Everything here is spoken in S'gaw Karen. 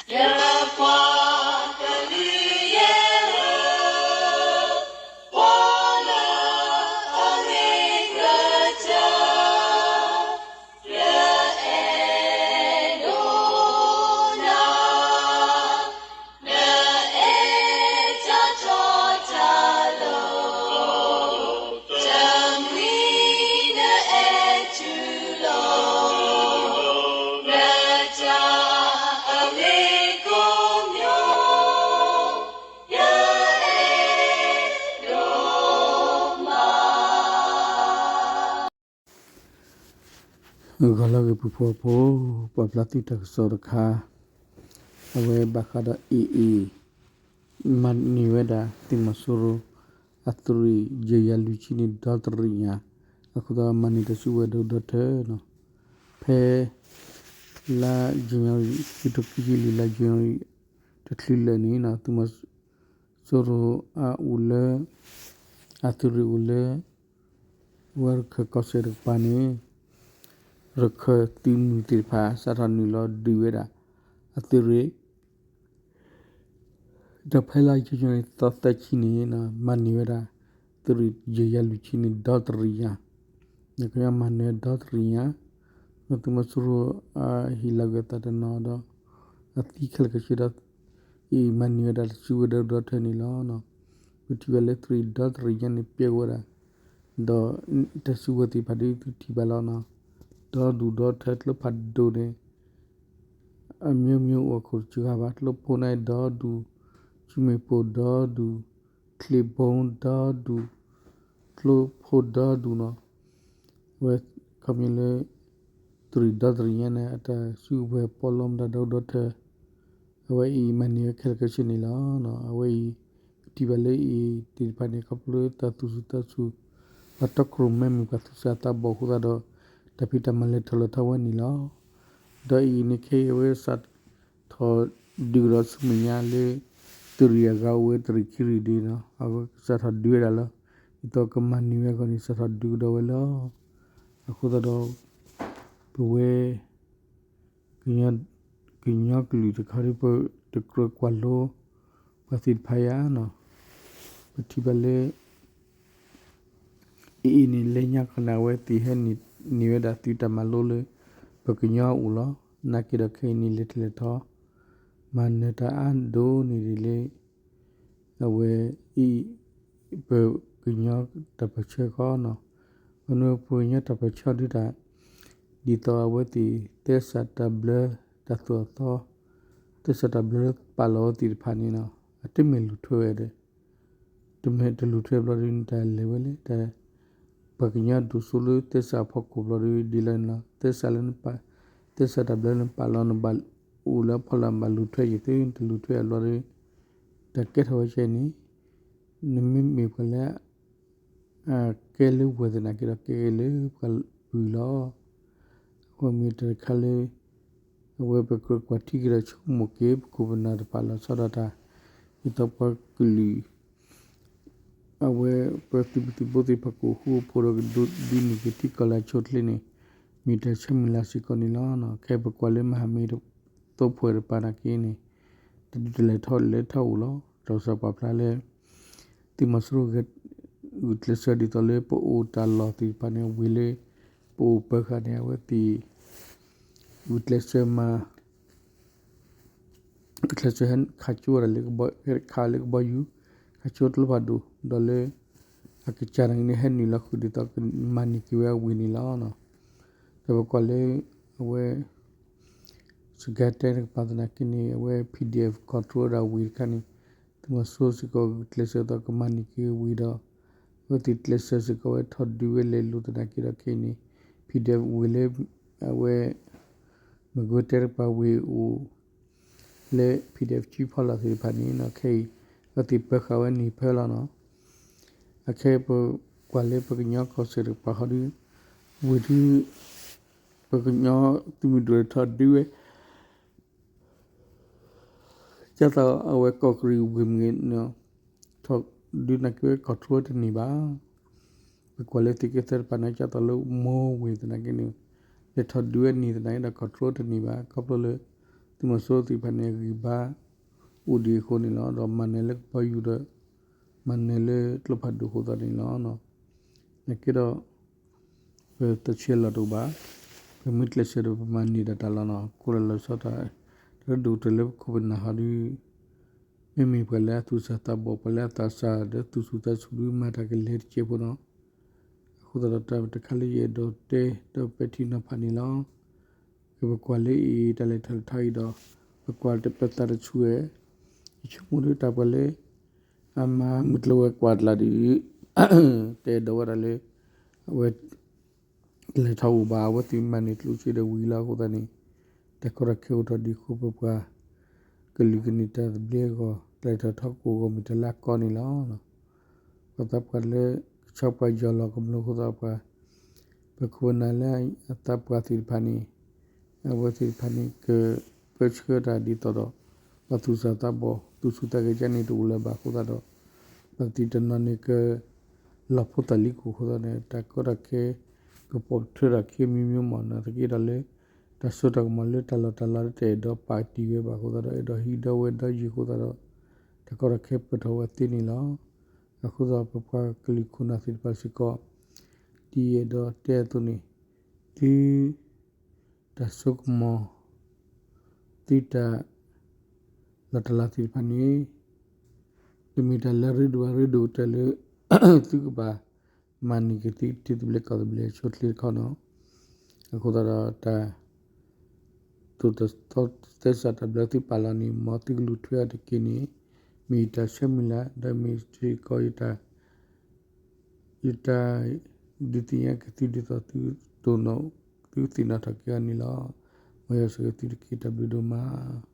ယပှၤကလုာ်ယဲၢ်ဧၢ, ကွၢ်လၢအဂ့ၤကတၢၢ်, ယအဲၣ်ဒိးနၤ, နအဲၣ်တၢ်ထီတၢ်လီၤ, တမှံၤနအဲၣ်ထူလီၤ, နတၢ်အဂ့ၤကိးမံၤ, ယအဲၣ်ဒိးမး. ဂီၤလၢအဂ့ၤ ပှၤဖှီၣ်ဖိ, ပာ်ဖျါသုတၢ်ကစီၣ်တခါ, အဝဲဘၣ်ဃးဒီး AA မၤန့ၢ်ဝဲဒၣ် သုးမီၤစိရိၤ အသုးရ့ၣ်ယဲၢ်ယၤလွံၢ်ဆံန့ၣ် ဒီတရံးညါ, အဃိသတးမၤန့ၢ်တၢ်စုကဝဲၤဒီဒူၣ်ဒီထၢနီၤ, ဖဲ လါယနူၤအါရံၤ ခံကထိခံဆံလွံၢ် လါယနူၤအါရံၤ တချုးလၢာ်န့ၣ်နီၤ, သုးမီၤစိရိၤအအိၣ်လၢ အသုးရ့ၣ်အိၣ်လၢ ဝဲရခၢၣ်ကီၢ်စဲၣ်တကပၤန့ၣ် ရခၢၣ်သုးမုၢ်သ့ၣ်တဖၣ် စးထီၣ်နုာ်လီၤဒုးဝဲဒၣ် အသုးရ့ၣ် ဒီးဖဲလါယနူၤအါရံၤသီသၢဆံန့ၣ် မၤန့ၢ်ဝဲဒၣ် သုးရ့ၣ်ယဲၢ်ယၤလွံၢ်ဆံန့ၣ် ဒီတရံးညါ, ကညီမၤနၢၤဒီတရံးညါ, ဒီးသုးမီၤစိရိၤအဟ့ၣ်လီၤကွံာ်အသးတနီၤဒီး အသံခဲလၢာ်ခဲဆ့ဒီး အံၤမၤန့ၢ်ဝဲဒၣ်တၢ်စုကဝဲၤဒီဒူၣ်ဒီထၢန့ၣ်လီၤ. ပထံၣ်ဘၣ်လၢသုးရ့ၣ်ဒီတရံးညါန့ၣ် ပျဲဝဲဒၣ် ဒီးတၢ်စုကဝဲၤသ့ၣ်တဖၣ်ဒ် သုထံၣ်ဘၣ်လီၤနီၤ, ဒီဒူၣ်ဒီထၢကျိဖးဒိၣ်န့ၣ် အမျိုးမျိုးအိၣ်ခိၣ်တစှၤဘၣ်, ကျိဖိန့ၣ်ဒီဒူၣ်, ဆူမဲာ်ပိၢ်ဒီဒူၣ်, ချံးဘိဒီဒူၣ်, ကျိဖိဒီဒူၣ်နီၤ, အဝဲခီပညီလၢ သုးရ့ၣ်ဒီတရံးညါန့ၣ် အတၢ်စုကဝဲၤပီးလီမတၤဒီဒူၣ်ဒီထၢ အဝဲအံၤမၤန့ၢ်ဝဲခဲလၢာ်ခဲဆ့န့ၣ်လီၤ. အဝဲအံၤ ပထံၣ်ဘၣ်လၢအံၤသ့ၣ်တဖၣ်န့ၣ် ခီဖျိလၢတၢ်သူၣ်ဆူၣ်သးဆူၣ် ပှၤတီခိၣ်ရိၣ်မဲမ့ၢ်ပှၤသူၣ်စၢ်သးဘီၣ်အဃိသတးဒီး တၢ်ဖံးတၢ်မၤလဲၤထီၣ်လဲၤထီဝဲန့ၣ်လီၤ. ဒီးအံၤန့ၣ်ခဲအံၤအဝဲစးထီၣ်ဒုးကဒီးဆူမဲာ်ညါလၢ သုးရ့ၣ်အဂၤအိၣ်ဝဲတရ့ၣ်ခံရ့ၣ်ဒ်နီၤ, အဝဲကစးထီၣ်ဒုးဝဲဒၣ်လီၤ. ဒ်သိးကမၤန့ၢ်ဝဲအဂီၢ်န့ၣ် စးထီၣ်ဒုးကဒီးဝဲလီၤ. အဃိသတးဒီး ပဝဲ ကညီ ကညီကလုာ်တခါဒီး ပတကြၢးကွၢ်လိ ပှၤသ့ၣ်တဖၣ်ယါနီၤ, ပထံၣ်ဘၣ်လၢ အံၤအံၤန့ၣ် လၢညါခီန့ၣ် အဝဲသ့ၣ်ဟဲန့ၢ်ဝဲဒၣ်သုးတၢ်မၤလိလၢ ပကညီအအိၣ်လီၤ. နာ်က့ဒီးခဲအံၤန့ၣ် လဲၤထီၣ်လဲၤထီ မၤနၢၤတၢ်အါဒိၣ်န့ၢ်ဒံးလၢ အဝဲအံၤ ပကညီတၢ်ပၢၢ်ဆၢဃီနီၤ, အန့ၣ်ပကညီတၢ်ပၢၢ်ဆၢဒုးတၢ် ဒ်သိးအဝဲသ့ၣ် သဲစးတၢ်ဘျၢ တၢ်သိၣ်အသီ သဲစးတၢ်ဘျၢလၢပာ်လီၤဝဲသ့ၣ်တဖၣ်န့ၣ်နီၤ, အတမ့ၢ်လူၤထွဲဝဲဒီး တမ့ၢ်တလူၤထွဲဘျီဒုးန့ၣ် တၢ်လဲၤဝဲလဲၣ်, တၢ် ပှၤကညီဒိၣ်စိလၢသဲစးအဖီခိၣ်ဘျီဒုး ဒ်လဲၣ်န့ၣ်လီၤ. သဲစးလၢနပာ် သဲစးတၢ်ဘျၢလၢနပာ်လီၤ နဘၣ်အိၣ်လၢအဖီလာ် နဘၣ်လူၤထွဲယံၤသု နတလူၤထွဲအဘျီဒီး တၢ်ကဲထီၣ်ဝဲကဲန့ၣ် နမ့မ့ၢ်ပှၤလၢ ကဲလၢဝဲၢ်သနာ်က့ဒီး ကဲက့ၤလၢပှၤပူၤလီၤ. အဃိမ့ၢ်တၢ်တခါလၢ အဝဲပကြၢးကွၢ်ထံက့ၤဒီးဆိကမိၣ်က့ၤ ပခိၣ်ပနၢ်တဖၣ်လီၤဆီဒၣ်တၢ် ဒ်သိးပှၤကလုာ် အဝဲပသုးမုၢ်သံၣ်ဘိသ့ၣ်တဖၣ်ကအိၣ်ဃူအိၣ်ဖိးဒီး ကဒိးဒုးန့ၢ်က့ၤထံကီၢ်လၢအဆိအချ့န့ၣ် မ့ၢ်တၢ်ဆၢမုၢ်လၢ်စ့ၢ်ကီးန့ၣ်လီၤ. ခဲအံၤပကွၢ်လၢမဟာမိတ်သိပှဲၤတပၤနာ်က့န့ၣ် တၢ်ဒုးတၢ်လဲၤထီၣ်လဲၤထီၣ်အိၣ်လီၤ. တၢ်ကစီၣ်ပာ်ဖျါလၢ သုးမီၤစိရိၤ ဂုာ်ကျဲးစၢးဒ်သိးလၢပအိၣ်တၢ်လီၢ်သ့ၣ်တဖၣ်န့ၣ် ဝံၤလၢ ပအိၣ်ပၢဃာ်န့ၣ် အဝဲသ့ၣ် ဂုာ်ကျဲးစၢးမၤ ကျဲးစၢးဟဲခးကၠိဝဲဒၣ်လၢကဘီ ဟဲခးလၢကဘီယူၤ ခးကၠိကျိဖးဒိၣ် ဒီးလၢ အကစၢ်နာ်က့န့ၣ် ဟဲနုာ်လီၤဃုာ်ဒ်သိးကမၤန့ၢ်က့ၤဝဲအဝ့ၢ်န့ၣ်လီၤ. ဒီးပကွၢ်လၢ အဝဲ စကဲတဲတကပၤသနာ်က့န့ၣ် အဝဲ PDF control ဝဲဒၣ်ဝ့ၢ်တခါန့ၣ် သုးမီၤစိရိၤစ့ၢ်ကီး ဂုာ်ကျဲးစၢးဒီးကမၤန့ၢ်က့ၤဝ့ၢ်ဒီး အဝဲသ့ၣ်ကျဲးစၢးစ့ၢ်ကီးဝဲထီၣ်ဒုးဝဲလဲၤလိာ်သနာ်က့ဒီးခဲအံၤန့ၣ် PDF ဝ့ၢ်လၢ အဝဲ မကွ့ၤတဲတကပၤဝ့ၢ်အိၣ် လၢ PDF ကၠံဖီလာ်သ့ၣ်တဖၣ်န့ၣ် ခဲအံၤ အဝဲသ့ၣ်ပၢဃာ်ဝဲန့ၣ်ဖဲလီၤနီၤ. အခဲအံၤပကွၢ်လၢပကညီကီၢ်စဲၣ်တကပၤဃီဒီး ဝ့ၢ်ဒုး ပကညီသုးမုၢ်ဒိၣ်ထီၣ်ဒုးဝဲ ကၢ်သးအဝဲကီၢ်ကရံၣ်ဝ့ၢ်မ့ၢ်ဂ့ၤ ထီၣ်ဒုးနာ်က့ဝဲ control တန့ၢ်ဘၣ်. ပကွၢ်လၢသုးက့သၢတကပၤန့ၣ် ကၢ်သးလၢမိၢ်ဝ့ၢ်သနာ်က့န့ၣ် လဲၤထီၣ်ဒုးဝဲန့ၢ်သနာ်က့ဒီး control တန့ၢ်ဘၣ်. ခီဖျိလၢ သုး သုးမီၤစိရိၤသ့ၣ်တဖၣ်န့ၣ် အဂံၢ်ဘါအိၣ်ဒံးအဃိန့ၣ်လီၤ. ဒီးမၤနၢၤလၢကဘီယူၤဒီး မၤနၢၤလၢကျိဖးဒိၣ်အဃိသတးန့ၣ်လီၤ. နာ်က့ဒီး ပတဆဲးလီၤတအိၣ်ဘၣ်. ပမ့ၢ်ကျဲးစၢးဒီးပမၤန့ၢ်ဒၣ်တၢ်လီၤနီၤ. ကိးလီၤလီၤဆီဆီ တၢ်ဒိၣ်ကတၢၢ်လၢပခိၣ်ပနၢ်ဟီဒီး မ့မ့ၢ်ပှၤလၢအသူၣ်စၢ်သးဘီၣ် ပှၤလၢအသးစၢ်ဒီးသူၣ်ဆူၣ်သးဆူၣ်ဒီးမၤတၢ်ကလဲၤတကဲးဖိနီၤ. အဃိသတးဒီးတၢ်တခါလၢယအဲၣ်ဒိးတဲဒီးပဲာ်ထံနီၤဖးန့ၣ်လီၤ. ကပကွၢ်လၢအံၤ တၢ်လဲၤထီၣ်လဲၤထီအံၤဒီး ပကွၢ်တပသးတဆူၣ်ဝဲ, ယဆိကမိၣ်ဒီးတၢ်ပှၤလၢ အမၤမုၢ်ကျိၤဝဲၤကွာ်တကျါဒီး တအဲၣ်ဒိးဝဲဒၣ်လၢ အဝဲ လဲၤထီၣ်အိၣ်ဘၣ် အဝဲသ့ၣ်မၤန့ၢ်ကျိၣ်စ့ဒီးဝံၤလီၤအဃိသတးန့ၣ် တၢ်ကီတၢ်ခဲအိၣ်ထီၣ်ဒံးအဃိ ပပှၤကလုာ်ကန့ၢ်တၢ်သဘျ့အဂီၢ် တၢ်လဲၤထီၣ်ထီကအိၣ်အဂီၢ်မ့ၢ်တၢ်လၢအကီန့ၣ်လီၤ. ပှၤသးပှၢ်လၢ ကဆီပှၤယီၤလီၤကမျၢၢ်အဃိသတးပှၤ ပခိၣ်ပနၢ်လၢအသးပှၢ်သ့ၣ်တဖၣ်န့ၣ် အဝဲသ့ၣ်တဖၣ်န့ၣ် ကပၢဆှၢတၢ်ဒ်သိးဒီး ပှၤသူၣ်စၢ်သးဘီၣ် သူၣ်ဆူၣ်သးဂဲၤကန့ၣ်တအိၣ်လၢၤဘၣ်အဃိသတးဒီး ပှၤသ့ၣ်တနီၤန့ၣ်က လီၤဖိသၣ်လံကိာ်အဃိသတးန့ၣ် တၢ်ကီတၢ်ခဲ ကပိာ်ထွဲထီၣ်ခံမံၤမံၤမ့ၢ်နာ်သက့ဒီးလၢ တၢ်စိတၢ်ကမီၤလၢတၢ်လီၢ်တၢ်လၤလၢတအဲၣ်ဒိးပာ်တံၢ်ဝဲဘၣ်အဃိသတးဒီး အဲၣ်ဒိးဟံးဒီးဝဲဒီးယံၤအဃိသတးဒီး တၢ်ကီတၢ်ခဲပၢၢ်ထီၣ်ဝဲသ့န့ၣ်လီၤ. အဃိသတးဒီးပပှၤကလုာ်ခိၣ်နၢ်သ့ၣ်တဖၣ်စ့ၢ်ကီး ဒ်ယအဲၣ်ဒိးတဲအသိးန့ၣ် သု တၢ်စိကမီၤ သုတၢ် လီၢ်တၢ်လၤသ့ၣ်တဖၣ်န့ၣ် တမ့ၢ်တၢ်လၢအရ့ဒိၣ်ဘၣ် ရ့ဒိၣ်ကတၢၢ်လၢ သုကဘၣ်မၤန့ၢ်က့ၤသုထံသဘျ့ကီၢ်သဘျ့ ဆိချ့တခီနီၤ. အဃိသတးဒီးတၢ် သိၣ်တသီသဲစးတၢ်ဘျၢသုပာ်လီၤန့ၣ် မ်သုကလူၤထွဲအီၤတက့ၢ်န့ၣ် မ့ၢ်ယတၢ်ဆၢမုၢ်လၢ် ဒီးမ့ၢ်စ့ၢ်ကီး ယတၢ် ဒုးသ့ၣ်ညါက့ၤသုဒ်သိးသု သုသ့ၣ်နီၣ်ထီၣ်က့ၤအီၤန့ၣ်လီၤ. မ်ယွၤဆိၣ်ဂ့ၤသုတက့ၢ် တၢ်ဘျုးဒိၣ်မး.